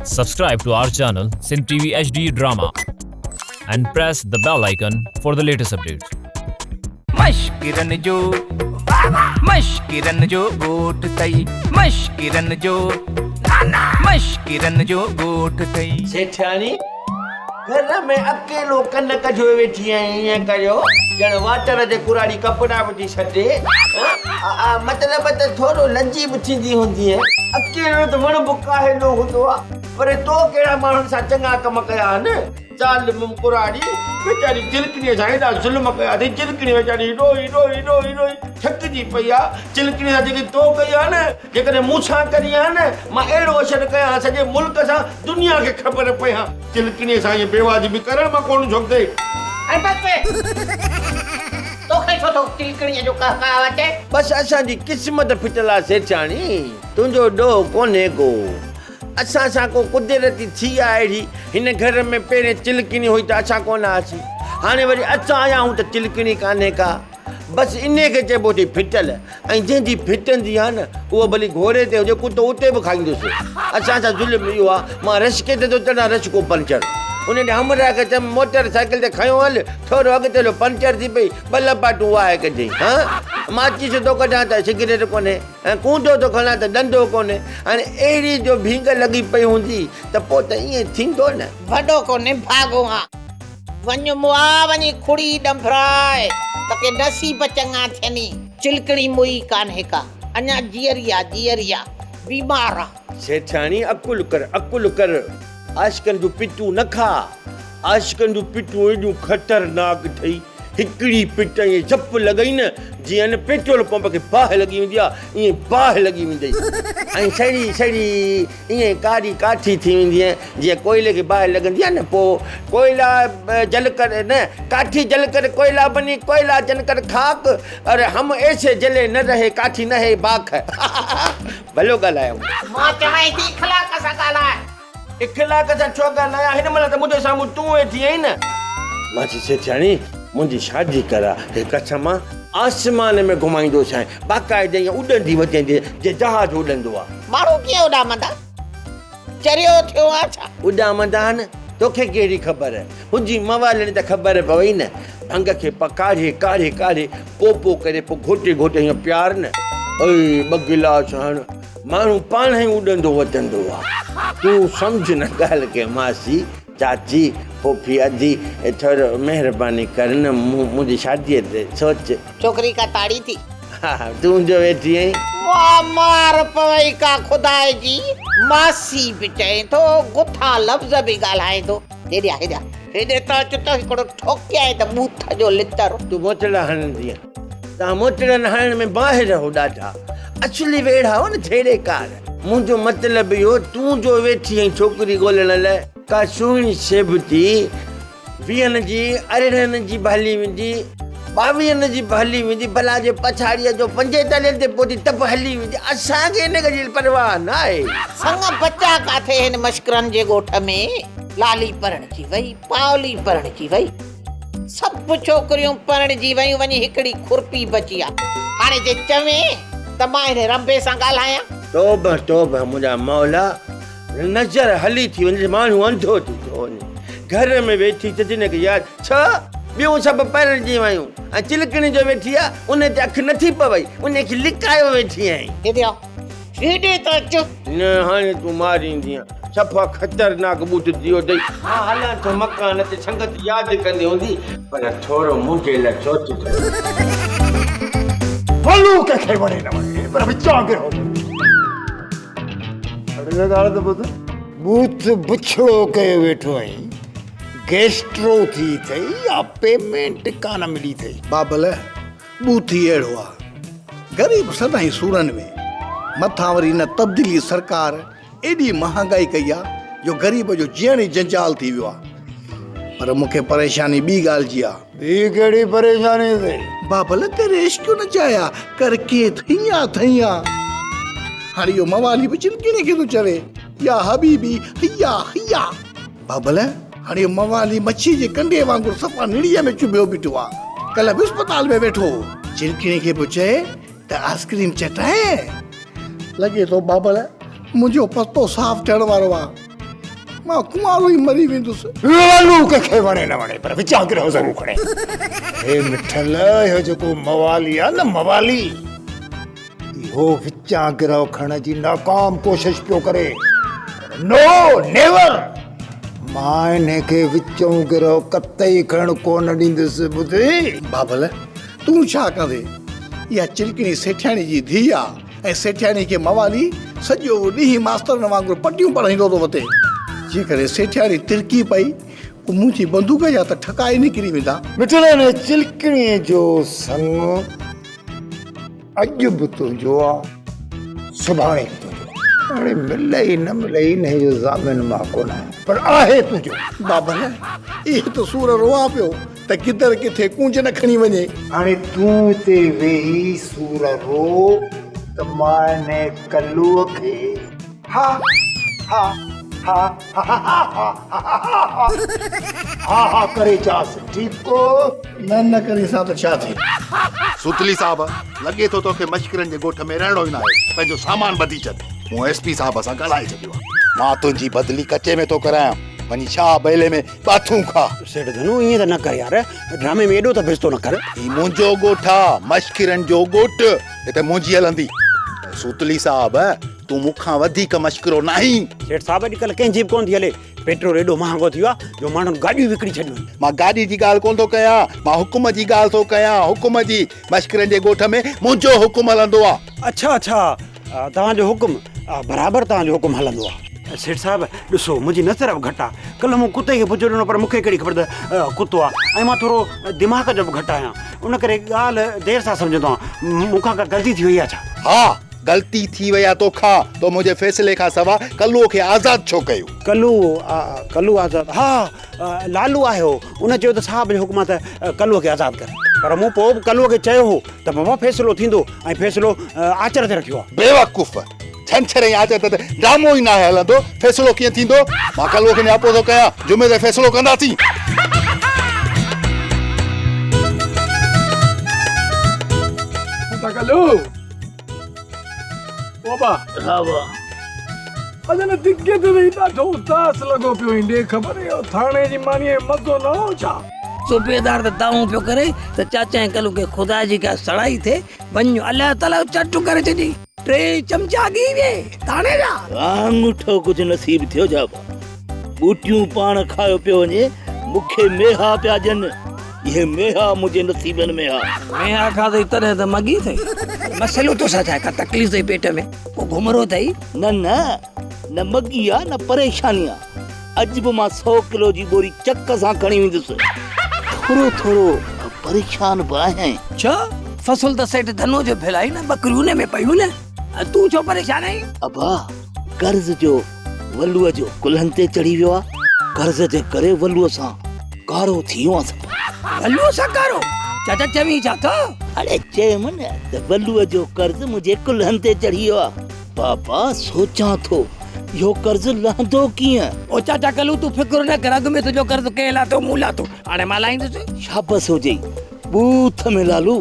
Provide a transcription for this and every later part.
Subscribe to our channel Sindh TV HD Drama and press the bell icon for the latest updates. مشڪرن جو مشڪرن جو ڳوٺ ٿئي مشڪرن جو مشڪرن جو ڳوٺ ٿئي. سيٺياڻي، گهر ۾ اڪيلو ڪن ڪڍيو ويٺي آهين ائين ڪريو ڄڻ واٽر تي ڪراڙي ڪپڙا وجهي ڇڏي. مطلب ته ٿورو لڄي به ٿيندي هوندينء. اڪيلو ته وڻ به ڪاهلو هوندو آ پر تو ڪهڙا ماڻهن سان چڱا ڪم ڪيا آهن. ظالم ڪراڙي ويچاري چلڪڻيء سان ايڏا ظلم ڪيا اٿئي. چلڪڻي ويچاري روئي روئي روئي روئي ٿڪجي پئي آ. چلڪڻي سان جيڪي تو ڪئي آ نه جيڪڏهن مون سان ڪرين ها نه، مان اهڙو حشر ڪيان ها سڄي ملڪ سان دنيا کي خبر پئي ها. چلڪڻيء سان ائين بيواجبي ڪرڻ مان ڪونه جهڪندي. ۽ بس! توکي ڇو ٿو چلڪڻيء جو قهقهاء اچي؟ بس اسان جي قسمت ڦٽل آ سيٺياڻي، تنهنجو ڏوهه ڪونهي ڪو. اسان سان ڪو قدرتي ٿي آ اهڙي. هن گهر ۾ پهرين چلڪڻي هئي ته اسان ڪونه هئاسين. هاڻي وري اسان آيا آهيون ته چلڪڻي ڪانهي ڪا. بس انهيء کي چئبو اٿئي ڦٽل ۽ جنهن جي ڦٽندي آهي نه اهو ڀلي گهوڙي تي هجي ڪتو اتي به کائيندس. اسان سان ظلم اهو آهي مان رشڪي تي ٿو چڙهان رشڪو پنچر. ان ڏينهن همراهه کي چيم موٽر سائيڪل تي کنيو هل ٿورو اڳتي هليو پنچر ٿي پئي ٻه لپاٽون واهي ڪڍيائين. ها ماچيس ٿو ڪڍان ته سگريٽ ڪونهي ۽ ڪونڊو ٿو کڻان ته ڏنڊو ڪونهي. هاڻي اهڙي جو ڀينگ لڳي پئي هوندي ته پوء ته ائين ٿيندو نه. وڏو ڪونهي ڀاڳو آن. وڃ مئا وڃي کڙي ڏنڀراء ته ڪي نصيب چڱا ٿيني. چلڪڻي موئي ڪانهي ڪا، اڃا جيئري آ جيئري آ، بيمار آ. سيٺياڻي عقل ڪر عقل ڪر، عاشقن جون پٽون نه کاء، عاشقن جون پٽون ايڏيون خطرناڪ ٿئي، هڪڙي پٽ ائين زپ لڳئي نه جيئن نه پيٽرول پمپ کي باهه لڳي ويندي آ ائين باهه لڳي ويندئي ۽ سڙي سڙي ائين ڪاري ڪاٺي ٿي ويندينء، جيئن ڪوئلي کي باهه لڳندي آهي نه، پوء ڪوئلا جل ڪر نه، ڪاٺي جل ڪر ڪوئلا بني، ڪوئلا جن ڪر خاڪ، اور هم ايسي جلي نه رهي ڪاٺي نه هي باک. ڀلو ڳالهايو. مان چوانء ٿي اخلاق سان ڳالهاء. اخلاق سان ڇو ڳالهايان، هن مهل ته منهنجي سامهون تون ويٺي آهين نه. ماسي سيٺياڻي، منهنجي شادي ڪراء، هي قسم آ، آسمان ۾ گهمائيندوسانء، باقاعده ائين اڏندي وڌندي جيئن جهاز اڏندو آ. ماڻهو ڪيئن اڏامندا؟ چريو ٿيو آن ڇا؟ اڏامندا آهن، توکي ڪهڙي خبر؟ هجي موالڻي ته خبر پوي نه. ڀنگ کي ڪاڙهي ڪاڙهي ڪاڙهي پو پو ڪري پوء گهوٽي گهوٽي هيئن پيار نه. اي ٻه گلاس هڻ، ماڻهو پاڻهي اڏندو وتندو آ. تون سمجهه نه ڳالهه کي ماسي، چاچي، پوپي، ادي، ٿورو مهرباني ڪر نه منهنجي شاديء تي سوچ. ڇوڪري ڪا تاڙي ٿي. ها تون جو ويٺي آهين. واھ مار پوي ڪا خداء جي. ماسي به چئين ٿو گٿا لفظ به ڳالهائين ٿو. هيڏي آ هيڏي آ هيڏي ته اچ ته هڪڙو ٺوڪيائين ته ٻوٿ جو لتر. تون موچڙا هڻندينء. توهان موچڙن هڻڻ ۾ ماهر هو ڏاڍا. اصلي ويڙها هو نه ڇيڙيڪار. منهنجو مطلب اهو تون جو ويٺي آهين ڇوڪري ڳولڻ لاء ڪا سهڻي سيبتي. ويهن جي، ارڙهن جي به هلي ويندي، ٻاويهن جي به هلي ويندي، ڀلا جي پڇاڙيء جو پنجيتاليهن تي پهتي ته به هلي ويندي، اسان کي ان جي پرواهه ناهي. سڱ بچا ڪاٿي هن مشڪرن جي ڳوٺ ۾، لالي پرڻجي وئي، پاولي پرڻجي وئي، سڀ ڇوڪريون پرڻجي ويون، وڃي هڪڙي کرپي بچي آ. هاڻي جي چوين ته مان هن رنبي سان ڳالهايان. توبه توبه منهنجا مولا! نظر هلي ٿي وڃي ماڻهو انڌو ٿي ٿو وڃي. گهر ۾ ويٺي ته جن کي ياد ڇا ٻيون سڀ پرڻجي ويون ۽ چلڪڻي جو ويٺي آ ان تي اک نٿي پوي ان کي لڪايو ويٺي آهين. هيڏي آ هيڏي ته اچ. نه هاڻي تون ماريندينء صفا خطرناڪ ٻوٿ ٿي ويو اٿئي. مان هلان ٿو مڪان تي سنگت ياد ڪندي هوندي پر ٿورو منهنجي لاء سوچ ته. ڀلو ڪنهن کي وڻي نه وڻي پر وچان گرهو. اڙي ڳالهه ته ٻڌ. ٻوٿ بڇڙو ڪيو ويٺو آهين. گيسٽرو ٿي اٿئي يا پيمينٽ ڪانه ملي اٿئي. بابل، ٻوٿ ئي اهڙو آ. غريب سدائين سورن ۾. مٿان وري هن تبديلي سرڪار ايڏي مهانگائي ڪئي آ جو غريب جو جيئڻ ئي جنجال ٿي ويو آ. پر مون کي پريشاني ٻي ڳالهه جي آ. ٻي ڪهڙي پريشاني اٿئي؟ بابل ڪريش ڪيو نه چاهيا ڪر ڪي ٿئيان ٿئيان. هاڻي اهو موالي به چلڪڻي کي ٿو چوي يا حبيبي هيا هيا. بابل هاڻي اهو موالي مڇي جي ڪنڊي وانگر صفا نڙيء ۾ چڀيو بيٺو آ. ڪلهه به اسپتال ۾ ويٺو هو. چلڪڻي کي پيو چئي ته آئسڪريم چٽائين. لڳي ٿو بابل منهنجو پتو صاف ٿيڻ وارو آ. مان ڪنوارو ئي مري ويندس. لالو ڪنهن کي وڻي نه وڻي پر وچان گرهه ضرور کڻي. هي مٺل اهو جيڪو موالي آ نه موالي اهو وچان گرهه کڻڻ جي ناڪام ڪوشش پيو ڪري. نو نيور مان انهي کي وچون گرهه قطعي کڻڻ ڪونه ڏيندس ٻڌئي. بابل تون ڇا ڪندين؟ اها چلڪڻي سيٺياڻي جي ڌيء آ. ۽ سيٺياڻي کي موالي سڄو ڏينهن ماسترن وانگر پٽيون پڙهائيندو ٿو وتي. جيڪڏهن سيٺياڻي ترڪي پئي، پوء منهنجي بندوق جا ته ٺڪاء ئي نڪري ويندا. مٺل ان چلڪڻيء جو سڱ اڄ به تنهنجو آ، سڀاڻي به تنهنجو آ. هاڻي ملئي نه ملئي انهيء جو ضامن مان ڪونه آهيان، پر آهي تنهنجو. بابل، اهي ته سور روئان پيو. ته گدڙ ڪٿي ڪونج نه کڻي وڃي. هاڻي تون اتي ويهي سور رو ته مان انهي ڪلوء کي ها ها ها ها ها ها ها ها ها ڪري چانس ٺيڪ. نه نه ڪرين سان ته ڇا ٿئي. سوتلي صاحب، لڳي ٿو توکي مشڪرن جي ڳوٺ ۾ رهڻو ئي ناهي. پنهنجو سامان ٻڌي ڇڏ. مون ايس پي صاحب سان ڳالهائي ڇڏيو آهي. مان تنهنجي بدلي ڪچي ۾ ٿو ڪرايان. وڃي شاهه ٻيلي ۾ ٻاٿون کاء. سيٺ ڌنو ائين ته نه ڪر يار، ڊرامي ۾ ايڏو ته بيستو نه ڪر. هي منهنجو ڳوٺ آ، مشڪرن جو ڳوٺ، هتي منهنجي هلندي. سوتلي صاحب، تون مون کان وڌيڪ مشڪرو ناهين. سيٺ صاحب، اڄڪلهه ڪنهن جي به ڪونه ٿي هلي. پيٽرول ايڏو مهانگو ٿي ويو آ جو ماڻهن گاڏيون وڪڻي ڇڏيون آهن. مان گاڏي جي ڳالهه ڪونه ٿو ڪيان، مان حڪم جي ڳالهه ٿو ڪيان، حڪم جي. مشڪرن جي ڳوٺ ۾ منهنجو حڪم هلندو آ. اڇا اڇا، توهان جو حڪم، برابر توهان جو حڪم هلندو آ. سيٺ صاحب، ڏسو منهنجي نظر به گهٽ آ. ڪلهه مون ڪتي کي بجو ڏنو پر مون کي ڪهڙي خبر ته ڪتو آ ۽ مان ٿورو دماغ جو به گهٽ آهيان ان ڪري ڳالهه دير سان سمجهندو آهيان. مون کان ڪا غلطي ٿي وئي آ ڇا؟ ها، غلطي ٿي وئي آ توکان. تو منهنجي فيصلي کان سوا ڪلوء کي آزاد ڇو ڪيو؟ ڪلو، ڪلو آزاد؟ ها، لالو آهي هو. ان چيو ته صاحب جو حڪم آ ته ڪلوء کي آزاد ڪر. پر مون پوء به ڪلوء کي چيو هو ته بابا فيصلو ٿيندو ۽ فيصلو آچر تي رکيو آ. بيوقوف! ڇنڇر ۽ آچر تي ته ڊرامو ئي ناهي هلندو، فيصلو ڪيئن ٿيندو؟ مان ڪلوء کي نياپو ٿو ڪيان، جمعي تي فيصلو ڪنداسين. ادا ڪلو! او ابا! ها ابا. اڄ نه دڪي تي ويهي ڏاڍو اداس لڳو پيو آهين، ڏي خبر اهو ٿاڻي جي مانيء ۾ مزو نه هو ڇا؟ صوبيدار ته دانهون پيو ڪري ته چاچا ۽ ڪلو کي خدا جي ڪا سڙائي ٿئي، وڃ الله تعاليٰ جو چٽ ڪري ڇڏي. ٽي چمچا ڳهي ويئي ٿاڻي جا. آڱوٺو ڪجهه نصيب ٿيو ڇا ابا؟ ٻوٽيون پاڻ کايو پيو وڃي، مون کي ميها پيا ڏين. اهي ميها منهنجي نصيبن ۾ ها. ميها کاڌئي تڏهن ته مڳي اٿئي. مسئلو توسان ڇا آهي؟ ڪا تڪليف اٿئي پيٽ ۾؟ ڪو گهمرو اٿئي؟ نه نه، نه مڳي آ نه پريشاني آ. اڄ به مان سئو ڪلو جي ٻوري چڪ سان کڻي ويندس. ٿورو ٿورو پريشان به آهيان. ڇو؟ فصل ته سيٺ ڌنو جو ڀلائي نه، ٻڪريون ان ۾ پيون نه. تون ڇو پريشان آهين؟ ابا، قرض جو ولوء جو ڪلهن تي چڙهي ويو آ. قرض جي ڪري ولوء سان ڪارو ٿي ويو آهيان. ولوء سان ڪارو؟ چاچا چوين ڇا ٿو؟ اڙي چيم نه ته ولوء جو قرض منهنجي ڪلهن تي چڙهي ويو آ. بابا سوچان ٿو اهو قرض لهندو ڪيئن؟ او چاچا ڪلو تون فڪر نه ڪر اڳ ۾ تنهنجو قرض ڪنهن لاٿو مون لاٿو هاڻي مان لاهيندس. شابس هجئي ٻوٿ ۾ لالو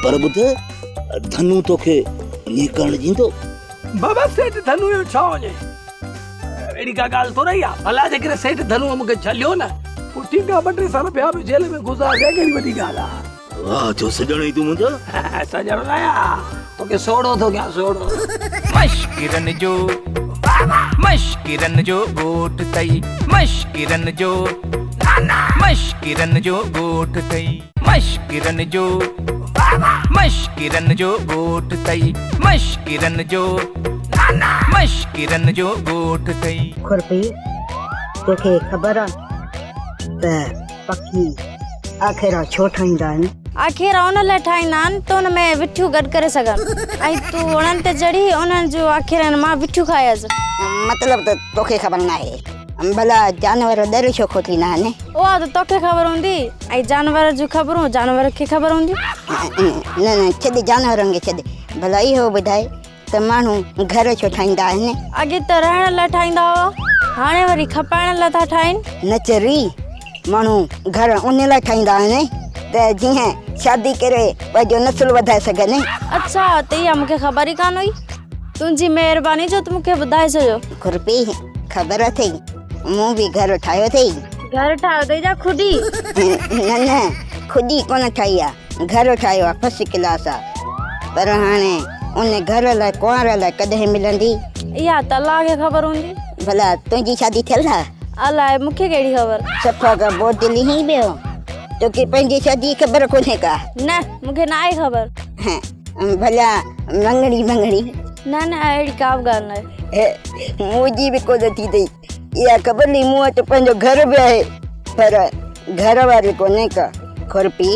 پر ٻڌ ڌنو توکي ائين ڪرڻ ڏيندو؟ بابا سيٺ ڌنو جو ڇا وڃي اهڙي ڪا ڳالهه ٿورئي آ ڀلا جيڪڏهن سيٺ ڌنوء مون کي جهليو نه پوء ٺيڪ آ ٻه ٽي سال ٻيا به جيل ۾ گذارجانء ڪهڙي وڏي ڳالهه آ. واهه جو سڄڻ ئي تون منهنجو. سڄڻ نه آهيان توکي سوڙهو ٿو ڪيان سوڙهو. مشڪرن جو مشڪرن جو ڳوٺ اٿئي مشڪرن جو مشڪرن جو ڳوٺ اٿئي مشڪرن جو مشڪرن جو ڳوٺ اٿئي مشڪرن جو مشڪرن جو ڳوٺ اٿئي. کڙپي توکي خبر آ ته پکي آکيرا ڇو ٺاهيندا آهن؟ آکيرا ان لاء ٺاهيندا آهن ته ان ۾ وٺيون گڏ ڪري سگهن ۽ تون وڻن تي چڙهي انهن جون آکيرن مان وٺيون کائي اچ. مطلب ته توکي خبر ناهي. ڀلا جانور ڏر ڇو کوٽيندا آهن؟ اها ته توکي خبر هوندي ۽ جانور جون خبرون جانور کي خبر هونديون. نه نه ڇڏ جانورن کي ڇڏ ڀلا اهو ٻڌاء ته ماڻهو گهر ڇو ٺاهيندا آهن؟ اڳي ته رهڻ لاء ٺاهيندا هئا، هاڻي وري کپائڻ لاء ٿا ٺاهين. نه چري، ماڻهو گهر ان لاء ٺاهيندا آهن ته جيئن شادي ڪري پنهنجو نسل وڌائي سگهن. اڇا، ته اها مون کي خبر ئي ڪانه هئي. تنهنجي مهرباني جو تو مون کي ٻڌائي ڇڏيو. کرپي، خبر اٿئي، مون به گهر ٺاهيو اٿئي. گهر ٺاهيو اٿئي يا کڏي؟ نه نه کڏي ڪونه ٺاهي آ، گهر ٺاهيو آ فرسٽ ڪلاس آ. پر هاڻي ان گهر لاء ڪنوار الائي ڪڏهن ملندي. اها ته الله کي خبر هوندي. ڀلا تنهنجي شادي ٿيل آ؟ الائي مون کي ڪهڙي خبر. صفا ڪا بودلي هين ٻيو. توکي پنهنجي شادي جي خبر ڪونهي ڪا؟ نه مون کي ناهي خبر. ڀلا مڱڻي مڱڻي؟ نه نه اهڙي ڪا به ڳالهه ناهي. منهنجي به ڪونه ٿي اٿئي اها خبر نئي مون وٽ پنهنجو گهر به آهي پر گهر واري ڪونهي ڪا. کرپي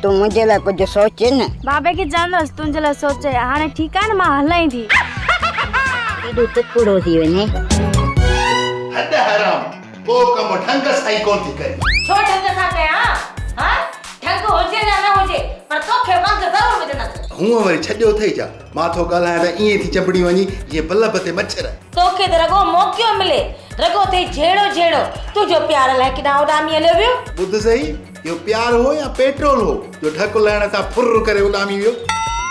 تون منهنجي لاء ڪجهه سوچ نه. بابي کي چوندس تنهنجي لاء سوچي. هاڻي ٺيڪ آهي نه مان هلان ٿي. ايڏو تڪڙو ٿي وڃي. هڏ حرام ڪو ڪم ڍنگ سان ئي ڪونه ٿي ڪرين. ڇو ڍنگ سان ڪيان ها؟ ڍنگ هجي يا نه هجي پر توکي ونگ ضرور وجهندس. هونء وري ڇڏيو اٿئي ڇا؟ مان ٿو ڳالهايان ته ائين ٿي چنبڙي وڃين جيئن بلب تي مڇر. توکي ته رڳو موقعو ملي، رڳو ٿئي جهيڙو جهيڙو، تنهنجو پيار الائي ڪيڏانهن اڏامي هليو ويو. ٻڌ سهي، اهو پيار هو يا پيٽرول هو جو ڍڪ لهڻ سان ڦر ڪري اڏامي ويو.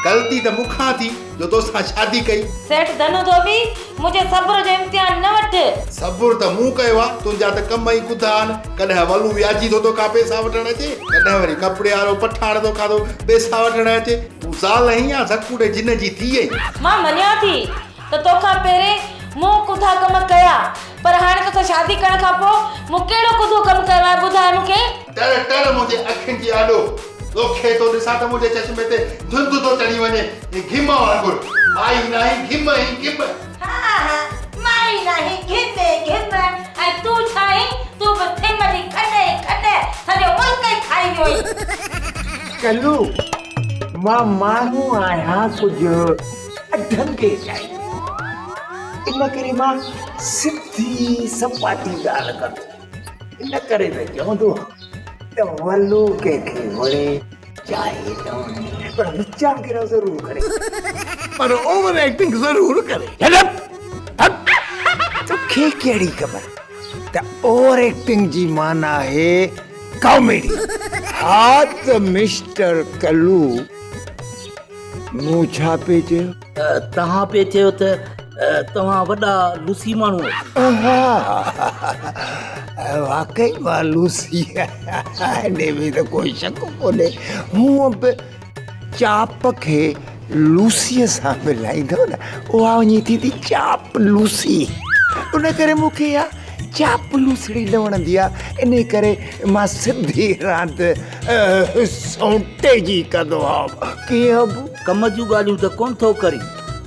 غلطي ته مون کان ٿي جو توسان شادي ڪئي. سيٺ ڌنو ڌوٻي، منهنجي صبر جو امتحان نه وٺ. صبر ته مون ڪيو آ، تنهنجا ته ڪم ئي ڪڌا آهن. ڪڏهن ولو وياجي ٿو توکان پئسا وٺڻ اچي، ڪڏهن وري ڪپڙي وارو پٺاڻ توکان ٿو پئسا وٺڻ اچي. تون زال آهين يا زڪوڙي جن جي ڌيء آهين؟ مان مڃان ٿي ته توکان پهرين مون ڪڌا ڪم ڪيا، پر هاڻي توسان شادي ڪرڻ کان پوء مون ڪهڙو ڪڌو ڪم ڪيو آهي ٻڌاء مون کي؟ ٽر ٽر منهنجي اکين جي آڏو، توکي ٿو ڏسان ته منهنجي چشمي تي ڌنڌ ٿو چڙهي وڃي، گهم وانگر. مائي ناهين گهم آهين گهم. ها ها مائي ناهين گهم گهم ۽ تون ڇا آهين؟ تون به ٿم جي کڏ ئي کڏ، سڄو ملڪ ئي کائي ويو آهين. ڪلو، مان ماڻهو آهيان ڪجهه اڍنگي ٽائيپ، ان ڪري مان سڌي سپاٽي ڳالهه ڪندو ان ڪري ته چوندو هان ته ولو ڪنهن کي وڻي چاهي نه وڻي پر وچان گرهه ضرور ڪري. پر اوور ايڪٽنگ ضرور ڪري. توکي ڪهڙي خبر ته اوور ايڪٽنگ جي معنيٰ آهي ڪاميڊي. ها ته مسٽر ڪلو مون ڇا پئي چيو؟ توهان پئي چيو ته توهان وڏا لوسي ماڻهو آهيو. واقعي مان لوسي آهيان، انهي ۾ ته ڪو شڪ ڪونهي. هونء به چاپ کي لوسيء سان ملائيندؤ نه، اها وڃي ٿيندي چاپ لوسي. ان ڪري مون کي اها چاپلوسڙي نه وڻندي آ، انهي ڪري مان سڌي راند سونٽي جي ڪندو هئم. ڪيئن ابو؟ ڪم جون ڳالهيون ته ڪونه ٿو ڪرين.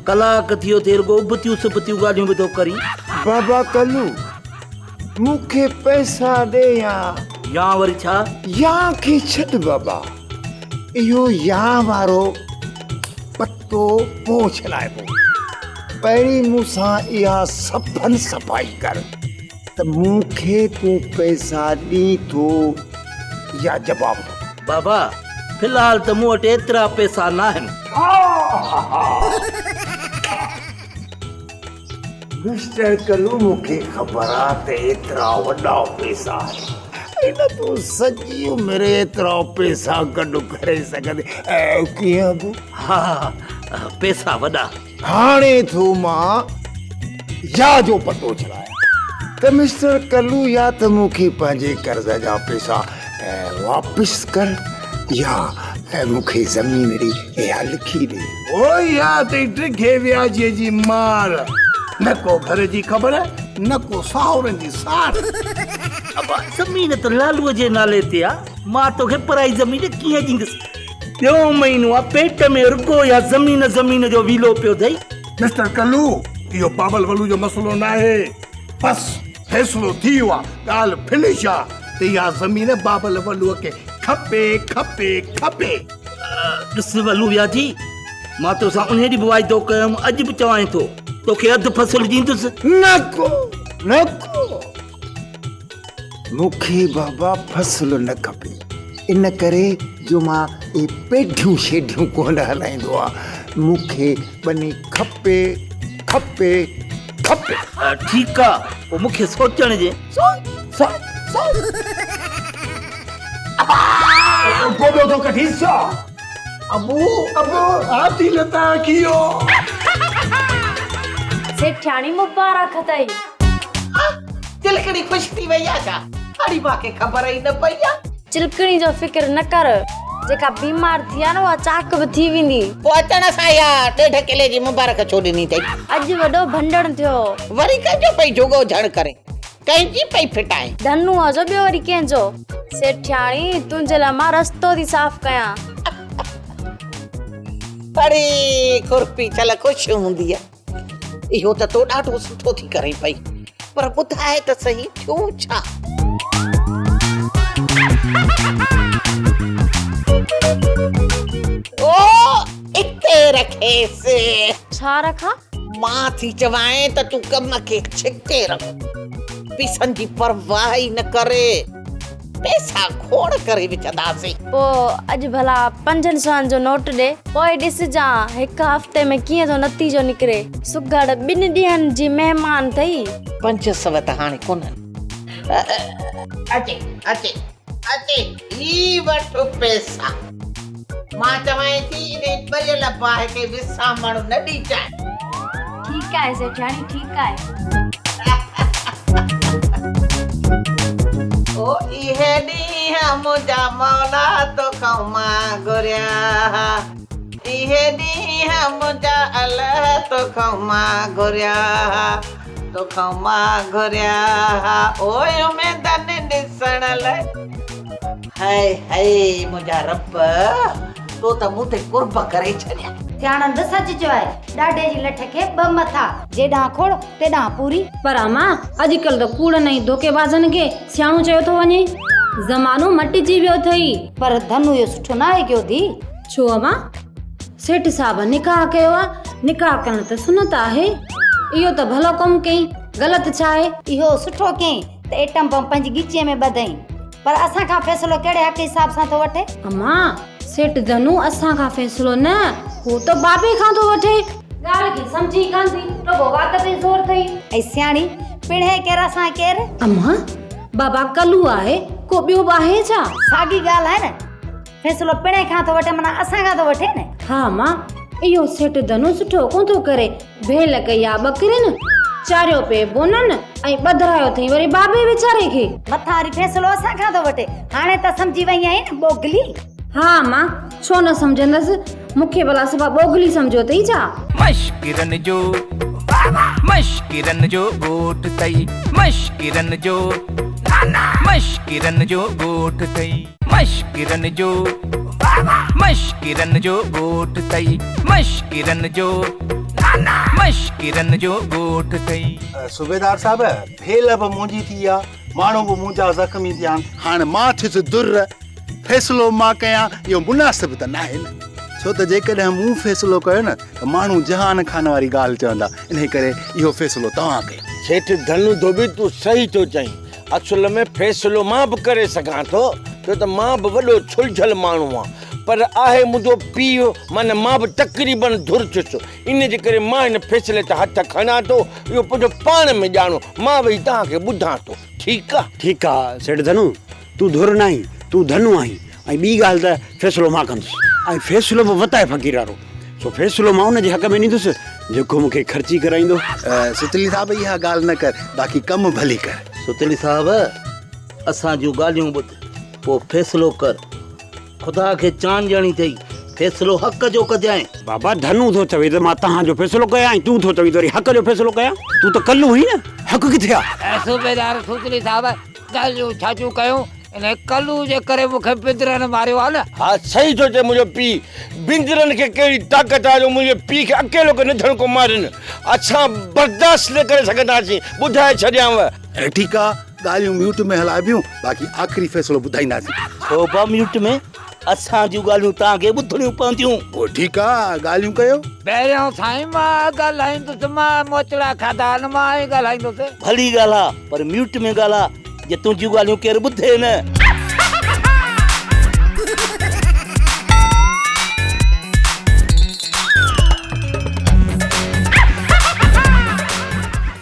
ڪلاڪ ٿي ويو اٿئي رڳو ابتيون سبتيون ڳالهيون به ٿو ڪرين. بابا ڪلو، مون کي پئسا ڏي يا. يا وري ڇا؟ يا کي ڇڏ بابا، اهو يا وارو پتو پوء ڇڏائبو. پهرين مون سان اها سڦن صفائي ڪر ته مون کي تون پئسا ڏين ٿو يا جواب ٿو. بابا، في الحال ته مون وٽ ايترا پئسا ناهن. مسٽر ڪلو مون کي خبر آ ته ايترا وڏا پئسا آهن ۽ نه تون سڄي عمر ايترا پئسا گڏ ڪري سگهندين. ڪيئن ابو؟ ها پئسا وڏا. هاڻي ٿو مان يا جو پتو ڇڏايان ته مسٽر ڪلو يا ته مون کي پنهنجي قرض جا پئسا واپس ڪر يا مون کي زمين ڏي اها لکي ڏي. او اها اٿئي ڊگهي وياجيء جي مار، نه ڪو گهر جي خبر نه ڪو ساهورن جي سار. ابا زمين ته لالوء جي نالي تي آ، مان توکي پرائي زمين ڪيئن ڏيندس. ٻيون مهينو آ پيٽ ۾ رڳو اها زمين زمين جو ويلو پيو اٿئي. مسٽر ڪلو اهو بابل ولو جو مسئلو ناهي، بس فيصلو ٿي ويو آ، ڳالهه فنش آ ته اها زمين بابل ولوء کي کپي کپي کپي. ڏس ولو وياجي، مان توسان انهيء ڏينهن به واعدو ڪيو هيم، اڄ به چوانء ٿو، توکي اڌ فصل ڏيندس. نه ڪو نه ڪو. مون کي بابا فصل نه کپي، ان ڪري جو مان اهي پيڍيون شيڍيون ڪونه هلائيندو آهيان. مون کي ٻني کپي کپي کپي. ٺيڪ آ، پوء مون کي سوچڻ ڏي. سوچ سوچ سوچ. ابا! گوڏو ٿو ڪڍيس ڇا؟ ابو ابو هاٿي لتا کيو. سيٺياڻي مبارڪ اٿئي. چل چلڪڻي خوش ٿي وئي آ ڇا؟ اڙي مان کي خبر ئي نه پئي آ. چلڪڻي جو فڪر نه ڪر، جيڪا بيمار ٿي آ نه اها چاق به ٿي ويندي. پوء اچڻ سان اها ڏيڍ ڪلي جي مبارڪ ڇو ڏني اٿئي؟ اڄ وڏو ڀنڊڻ ٿيو. وري ڪنهن جو پئي جوڳو جهڻ ڪرين؟ ڪنهن جي پئي ڦٽائين؟ ڌنوء جو ٻيو وري ڪنهن جو؟ سيٺياڻي، تنهنجي لاء مان رستو ٿي صاف ڪيان. اڙي کرپي ڇل خوش هونديء. اهو ته تو ڏاڍو سٺو ٿي ڪرين پئي، پر ٻڌاء ته سهي ٿيو ڇا؟ او اتي رکيس. ڇا رکان؟ مان ٿي چوانء ته تون ڪم کي ڇڪي رک. پيسن جي پرواهه ئي نه ڪر. پيسا کوڙ ڪري وجهنداسين. پوء اڄ ڀلا پنجن سون جو نوٽ ڏي. پوء ڏسجان هڪ هفتي ۾ ڪيئن ٿو نتيجو نڪري. سگهڙ ٻن ڏينهن جي مهمان اٿئي. 500 ته هاڻي ڪونهن. اچي اچي اچي هي وٺ پيسا. مان چوانء ٿي انهي ٻريل باهه کي وسامڻ نه ڏجانء. ٺيڪ آهي سيٺياڻي ٺيڪ آهي. او اهي ڏينهن منهنجا مولا توکان مان گهريا ها اهي ڏينهن منهنجا الهه توکان مان گهريا ها توکان مان گهريا ها او اميدن ڏسڻ لئه هئي هئي منهنجا رب تو ته مون تي قرب ڪري ڇڏيا. سياڻن به سچ چيو آهي، ڏاڍي جي لٺ کي ٻه مٿا. جيڏانهن کوڙ، تيڏانهن پوري. پر امان، اڄڪلهه ته ڪوڙن ۽ ڌوڪيبازن کي سياڻو چيو ٿو وڃي. زمانو مٽجي ويو اٿئي. پر ڌنو اهو سٺو ناهي ڪيو ڌيء. ڇو امان؟ سيٺ صاحب نڪاح ڪيو آ، نڪاح ڪرڻ ته سنت آهي. اهو ته ڀلو ڪم ڪيائين، غلط ڇا آهي؟ اهو سٺو ڪيائين ته ايٽم بم پنهنجي ڳچيء ۾ ٻڌائين. پر اسان کان فيصلو ڪهڙي حق حساب سان ٿو وٺي؟ امان، سيٺ ڌنو اسان کان فيصلو نه، هو ته بابي کان ٿو وٺي. ڳالهه کي سمجهين ڪانه ٿي، رڳو وات تي زور اٿئي. اي سياڻي، پڻهين ڪير اسان ڪير؟ امان، بابا ڪلو آهي، ڪو ٻيو به آهي ڇا؟ ساڳي ڳالهه آهي نه، فيصلو پڻهين کان ٿو وٺي معنيٰ اسان کان ٿو وٺي نه. ها امان، اهو سيٺ ڌنو سٺو ڪونه ٿو ڪري، ڀيل ڪئي آ ٻڪرين، چاريو پئي بونن ۽ ٻڌرايو اٿئي وري بابي ويچاري کي. مٿان وري فيصلو اسان کان ٿو وٺي، هاڻي ته سمجهي وئي آهين نه ٻوگهلي. ها امان، ڇو نه سمجهندس، مون کي ڀلا صفا ٻوگهلي سمجهيو اٿئي ڇا؟ مشڪرن جو مشڪرن جو ڳوٺ ٿئي مشڪرن جو مشڪرن جو ڳوٺ ٿئي مشڪرن جو مشڪرن جو ڳوٺ ٿئي مشڪرن جو مشڪرن جو ڳوٺ ٿئي. صوبيدار صاحب، ڀيل به منهنجي ٿي آ، ماڻهو به منهنجا زخمي ٿيا آهن. هاڻ مان ٿيس در، فيصلو مان ڪيان اهو مناسب ته ناهي نه، ڇو ته جيڪڏهن مون فيصلو ڪيو نه ته ماڻهو جهان خان واري ڳالهه چوندا، انهي ڪري اهو فيصلو توهان ڪيو. سيٺ ڌنو ڌوٻي تون صحيح ٿو چئين، اصل ۾ فيصلو مان به ڪري سگهان ٿو، ڇو ته مان به وڏو ڇلجهل ماڻهو آهيان، پر آهي منهنجو پيء، معنيٰ مان به تقريبن ڌر ٿيس، ان جي ڪري مان هن فيصلي تان هٿ کڻان ٿو، اهو پنهنجو پاڻ ۾ ڄاڻو، مان ويهي توهان کي ٻڌان ٿو، ٺيڪ آ؟ ٺيڪ آ سيٺ ڌنو، تون ڌر ناهين، تون ڌنو آهين ۽ ٻي ڳالهه ته فيصلو مان ڪندس ۽ فيصلو به وتائي فقير وارو، سو فيصلو مان ان جي حق ۾ ڏيندس جيڪو مون کي خرچي ڪرائيندو. ستلي صاحب اها ڳالهه نه ڪر، باقي ڪم ڀلي ڪر. ستلي صاحب اسان جون ڳالهيون ٻڌ، پوء فيصلو ڪر. خدا کي چان ڏيڻي اٿئي، فيصلو حق جو ڪجانء. بابا ڌنو ٿو چوي ته مان توهان جو فيصلو ڪيان ۽ تون ٿو چوين ته وري حق جو فيصلو ڪيان. تون ته ڪلو هئين نه، حق ڪٿي آ؟ اي صوبيدار ستلي صاحب ڳالهيون ڇا جون ڪيون، انهيء ڪلو جي ڪري مون کي بندرن ماريو آ نه. ها صحيح ٿو چئي منهنجو پيء، بندرن کي ڪهڙي طاقت آ جو منهنجي پيء کي اڪيلو ڪري نڌڻڪو مارين. اسان برداشت نه ڪري سگهنداسين، ٻڌائي ڇڏيانء. ٺيڪ آ، ڳالهيون ميوٽ ۾ هلائبيون، باقي آخري فيصلو ٻڌائينداسين. ڇو با ميوٽ ۾؟ اسان جون ڳالهيون توهان کي ٻڌڻيون پونديون. پوء ٺيڪ آ، ڳالهيون ڪيو. پهريون سائين مان ڳالهائيندس، مان موچڙا کاڌا آهن، مان ئي ڳالهائيندس. ڀلي ڳالهاء، پر ميوٽ ۾ ڳالهاء، جي تنهنجون ڳالهيون ڪير ٻڌي نه.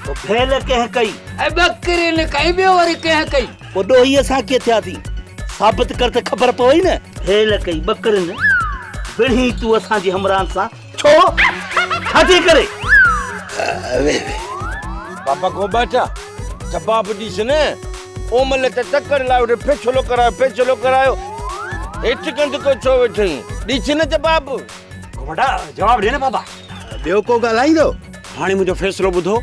پوء ڀيل ڪنهن ڪئي؟ ۽ ٻڪرين ڪئي، ٻيو وري ڪنهن ڪئي؟ پوء ڏوهي اسان ڪيئن ٿياسين؟ ثابت ڪر ته خبر پوي نه. ڀيل ڪئي ٻڪرين، وڙهين تون اسان جي همراهن سان ڇو؟ ڇا جي ڪري؟ بابا گوٻاٽا، جواب ڏيس نه. او مهل ته تڪڙ لاء اٺي فيصلو ڪرايو فيصلو ڪرايو. هيٺ ڪنڌ ڪيو ڇو ويٺئين؟ ڏيس نه جواب. گهوٽا جواب ڏي نه بابا. ٻيو ڪو ڳالهائيندو؟ هاڻي منهنجو فيصلو ٻڌو.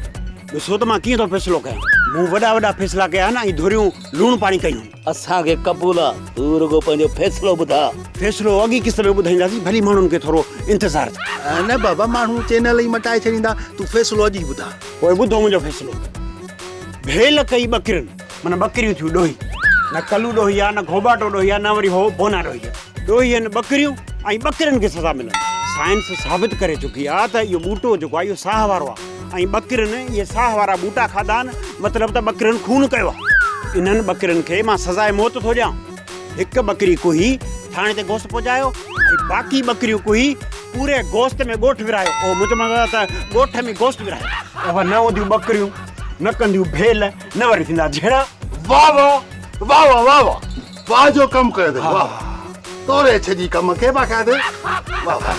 ڏسو ته مان ڪيئن ٿو فيصلو ڪيان. مون وڏا وڏا فيصلا ڪيا آهن ۽ ڌريون لوڻ پاڻي ڪيون. اسان کي قبول آ، تون رڳو پنهنجو فيصلو ٻڌاء. فيصلو اڳي قسط ۾ ٻڌائينداسين، ڀلي ماڻهن کي ٿورو انتظار ٿئي. نه بابا، ماڻهو چينل ئي مٽائي ڇڏيندا، تون فيصلو اڄ ئي ٻڌاء. پوء ٻڌو منهنجو فيصلو. ڀيل ڪئي ٻڪرين، معنيٰ ٻڪريون ٿيون ڏوهي. نه ڪلو ڏوهي آ، نه گهوٻاٽو ڏوهي آ، نه وري هو بونا ڏوهي آ. ڏوهي آهن ٻڪريون ۽ ٻڪرين کي سزا ملندي. سائنس ثابت ڪري چڪي آ ته اهو ٻوٽو جيڪو آ اهو ساهه وارو آ. ۽ ٻڪرين اهي ساهه وارا ٻوٽا کاڌا آهن، مطلب ته ٻڪرين خون ڪيو آهي. انهن ٻڪرين کي مان سزاء موت ٿو ڏيان. هڪ ٻڪري ڪهي ٿاڻي تي گوشت پهچايو ۽ باقي ٻڪريون ڪهي پوري گوشت ۾ ڳوٺ ورهايو. اهو منهنجو مطلب آهي ته ڳوٺ ۾ گوشت ورهايو. اهي نه هونديون ٻڪريون، نه ڪنديون ڀيل، نه وري ٿيندا جهيڙا. واه واه واه واه واه واه واه جو ڪم ڪيو اٿئي واه توري ڇڄي ڪم کي باقاعدي واه واه.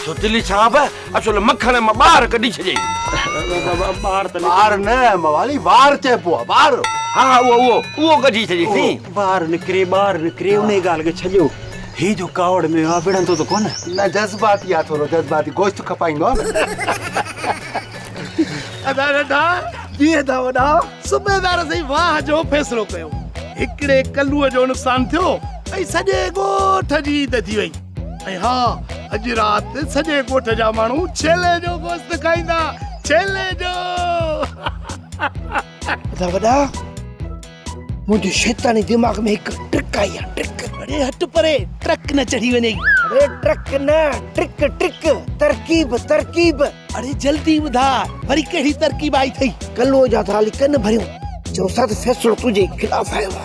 سوتلي صاحب اصل مکڻ مان ٻار ڪڍي ڇڏيائين. ٻار ته ٻار نه موالي وار چئبو آ وار. ها ها اهو اهو اهو ڪڍي ڇڏيائين. وار نڪري ٻار نڪري انهي ڳالهه کي ڇڏيو. هي جو ڪاوڙ ۾ آ وڙهندو ته ڪونه. نه جذباتي آ ٿورو جذباتي گوشت کپائيندو آ نه. ادا ننڍا جي ادا وڏا صوبيدار سائين واهه جو فيصلو ڪيو. هڪڙي ڪلوء جو نقصان ٿيو ۽ سڄي ڳوٺ جي عيد ٿي وئي ۽ ها اڄ رات سڄي ڳوٺ جا ماڻهو ڇيلي جو گوشت کائيندا ڇيلي جو. ادا وڏا منهنجي شيطاني دماغ ۾ هڪ ٽرڪ آئي آ ٽرڪ. اڙي هٽ پري ٽرڪ نه چڙهي وڃئي. اڙي ٽرڪ نه ٽرڪ ٽرڪ ترڪيب ترڪيب. اڙي جلدي ٻڌاء وري ڪهڙي ترڪيب آئي اٿئي. ڪلوء جا ٿا هلي ڪن ڀريون. چئو استاد فيصلو تنهنجي خلاف آيو آ.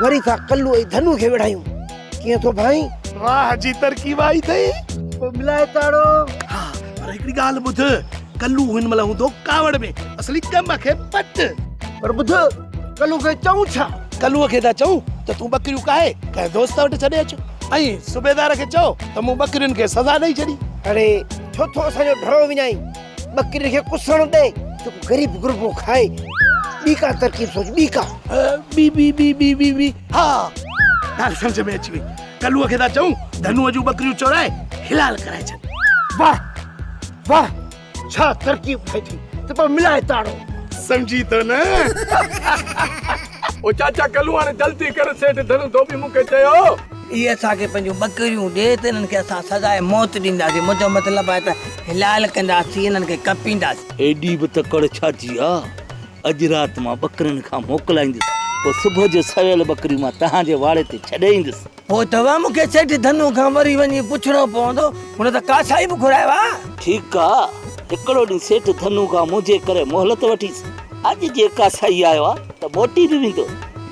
وري ٿا ڪلو ۽ ڌنو کي وڙهايون. ڪيئن ٿو ڀانئين؟ واهه جي ترڪيب آئي اٿئي. پوء ملائي تاڙو. ها پر هڪڙي ڳالهه ٻڌ ڪلو هن مهل هوندو ڪاوڙ ۾ اصلي ڪم کي پٽ. پر ٻڌ ڪلو کي چئون ڇا؟ ڪلوء کي ٿا چئون ته تون ٻڪريون ڪاهي ڪنهن دوست وٽ ڇڏي اچ ۽ صوبيدار کي چئو ته مون ٻڪرين کي سزا ڏئي ڇڏي. اڙي ڇو ٿو اسان جو ڍرو وڃائين؟ ٻڪرين کي ڪسڻ ڏي ته ڪو غريب غربو کائي. ٻي ڪا ترڪيب سوچ ٻي ڪا. ٻي ٻي ٻي ٻي ٻي ٻي ها ڳالهه سمجهه ۾ اچي وئي. ڪلوء کي ٿا چئون ڌنوء جون ٻڪريون چورائي حلال ڪرائي ڇڏ. واه واه ڇا ترڪيب ٺاهي اٿئي ته پوء ملائي تاڙو. سمجهين ٿو نه. او چاچا ڪلو هاڻي جلدي ڪر سيٺ ڌنو ڌوٻي مون کي چيو. اهي اسان کي پنهنجون ٻڪريون ڏي ته انهن کي اسان سزاء موت ڏينداسين. منهنجو مطلب آهي ته حلال ڪنداسين انهن کي ڪپينداسين. ايڏي به تڪڙ ڇا جي آ؟ اڄ رات مان ٻڪرين کان موڪلائيندس، پوء صبح جو سويل ٻڪريون مان توهان جي واڙي تي ڇڏي ايندس. پوء توهان مون کي سيٺ ڌنو کان وري وڃي پڇڻو پوندو، هن ته ڪاسائي به گهرايو آ. ٺيڪ آ، هڪڙو ڏينهن سيٺ ڌنو کان منهنجي ڪري مهلت وٺيس. اڄ جي ڪاسائي آيو آ ته موٽي به ويندو،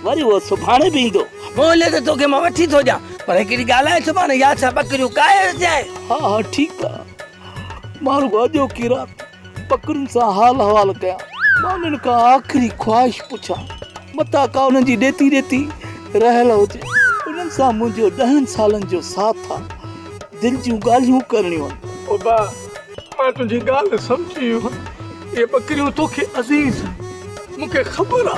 وري اهو سڀاڻي به ايندو. مهلت توکي مان وٺي ٿو ڏيان، پر هڪڙي ڳالهه آهي، سڀاڻي ياد سان ٻڪريون ڪاهي اچجانء. ها ها ٺيڪ آ، مان رڳو اڄوڪي رات ٻڪرين سان حال احوال ڪيان، مان انهن کان آخري خواهش پڇان، متان ڪا انهن جي ڏيتي ڏيتي رهيل هجي. انهن سان منهنجو ڏهن سالن جو ساٿ آ، دل جون ڳالهيون ڪرڻيون آهن. ابا، مان تنهنجي ڳالهه سمجهي ويو آهيان. اهي ٻڪريون توکي عزيز آهن. مون کي خبر آ،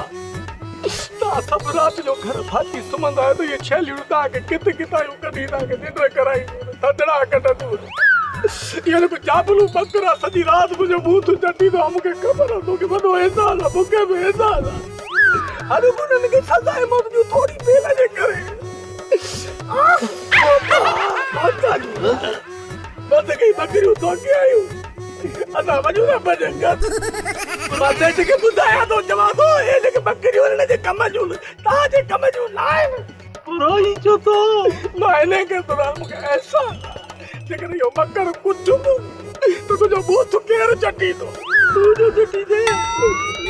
توهان سڀ رات جو گهر ڀاچي سمهندا آهيو ته اهي ڇيليون توهان کي ڪت ڪتايون ڪڍي توهان کي ننڊ ڪرائينديون آهن، ٿڌڙا ڪڍنديون آهن. اهو جيڪو جابلو ٻڪر آ، سڄي رات منهنجو ٻوٿ چٽيندو آ. مون کي خبر آ، توکي وڏو احساس آ، مون کي به احساس آ. هر انهن کي سزاء موت جون ٿوري پيل جي ڪري بند ڪئي ٻڪريون توکي آيون اسان وڃون ٿا پنهنجي گهر مان سيٺ کي ٻڌايان ٿو چوان ٿو اهي جيڪي ٻڪريون آهن ان جي ڪم جون توهان جي ڪم جون نه آهن پرائي ڇو ٿو مان انهي ڪري ٿو مون کي احساس آهي جيڪڏهن اهو ٻڪر ڪٺبو ته تنهنجو ٻوٿ ڪير چٽيندو؟ تون جو چٽيندين؟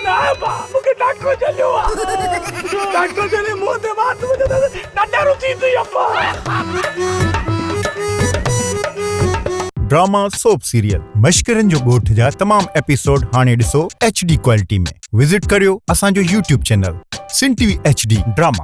نه ابا، مون کي ڊاڪٽر جهليو آ. ڊاڪٽر جهلي منهن تي وات وجهندس ڏڏر ٿيندي ابا. ڊراما سوپ سيريل مشڪرن جو ڳوٺ جا تمام ايپيسوڊ هاڻي ڏسو ايڇ ڊي ڪوالٽي ۾ وزٽ ڪريو اسان جو YouTube channel Sindh T V H D drama.